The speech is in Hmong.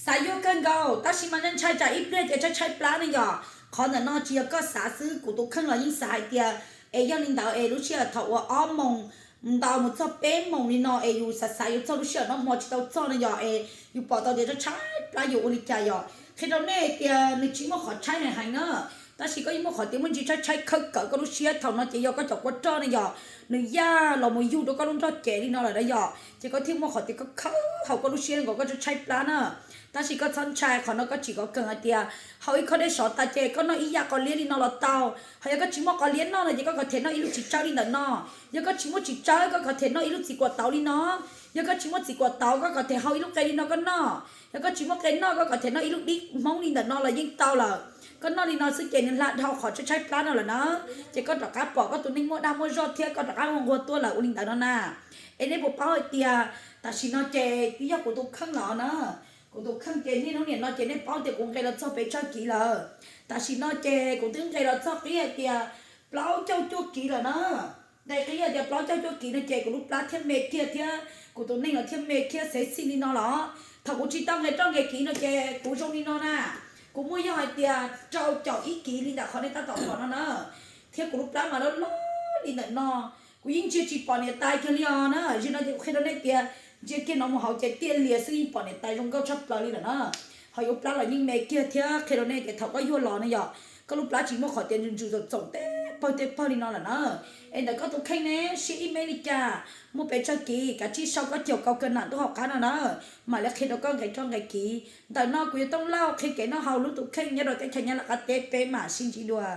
Tas yuag kawg nkaus, tab sis mas ntshai tsam ib pliag ces tshaib tshaib plab ne yom. Qhov ntawm no tsis yog koj xav xwb, kuv tus kheej los yeej xav hais tias es yog li ntawd es lub sij hawm thaum uas ob moos ntau mus txog peb moos li no es yus xav xav yuav txog lub sij hawm no hmo tsis tau txog no yog es yus pom tau tias tshaib tshaib plab yus ua li cas yom. Qhia rau nej tias nws tsis muaj qhov tshaib heev heev na, tab sis koj yeej muaj qhov tias muaj ntsis tshaib tshaib khawb kawm koj lub siab thaum no ces yog koj cov quav roj ne yom, nws yaj los mus yug rau koj lub nrog cev li no lawm na yom, ces koj thiaj muaj qhov tias khawb khawb hauv koj lub siab nkaus koj tshaib tshaib plab na. Tab sis koj txhob ntshai qhov no, koj tsim kov kawg hais tias haus ib khob dej sov tas ces koj noj ib yam qos liab li no los tau. Ho yog koj tsis muaj qos liab noj no ces koj kom them noj ib lub txiv tsawb li ntawm no. Yog koj tsis muaj txiv tsawb koj kom them noj ib lub txiv kuam tauv li no. Yog koj tsis muaj txiv kuam tauv koj kom them haus ib lub qe li no koj noj. Yog koj tsis muaj qe noj koj kom them noj ib lub dib hmoob li ntawm no los yeej tau lawm. Koj noj li no xwb ces nws hla dhau qhov tshaib tshaib plab no lawm na, ces koj rov qab pom koj tus neeg muaj dag muaj zog thiab koj rov qab nquag tuaj lawm ua li ntawd no na. Es nej puas paub hais tias tam sim no ces twb yog kuv tus kheej los na, kuv tus kheej ces niaj hnub nim no ces nej paub tias kuv nqes los txog pes tsawg kiv lawm. Tam sim no ces kuv twb nqes los txog qib hais tias plaub caug cuaj kiv lawm na. Nqes qib hais tias plaub caug cuaj kiv no ces kuv lub plab thiaj me kiag thiab kuv tus neeg los thiaj me kiag xev xij li no los. Thaum kuv tsis tau nqes roj nqes kiv no ces kuv zoo li no na, kuv muaj yog hais tias rau caum ib kiv li ntawm qhov nej tab tom pom no na, thiab kuv lub plab mas loj loj li ntawm no. Kuv yeej ntsia tsis pom niam tais kiag li os na. Zaum no ces kuv qhia rau nej tias ntsia kiag no mus hauv ces tiaj lias xwb yeej pom niam tais zoo nkauj tshaj plaws li lawm na. Ho yuav plab los yeej me kiag thiab. Qhia rau nej tias thaum koj yuag los ne yom, koj lub plab tsis muaj qhov tias ntsws ntsws txoom txoom tej pawg tej pawg li no lawm na. Es ntawm koj tus kheej ne, siab ib me li cas, muaj pes tsawg kiv kav tsij sau koj caum kau kawg nam ntuj hauv qab no na, mam li qhia rau koj nqes roj nqes kiv. Ntawm no kuv yog Tooj Lauj qhia kev noj haus lub tus kheej nyob rau teb chaws Nyab Laj qab teb, peb mam sib ntsib dua.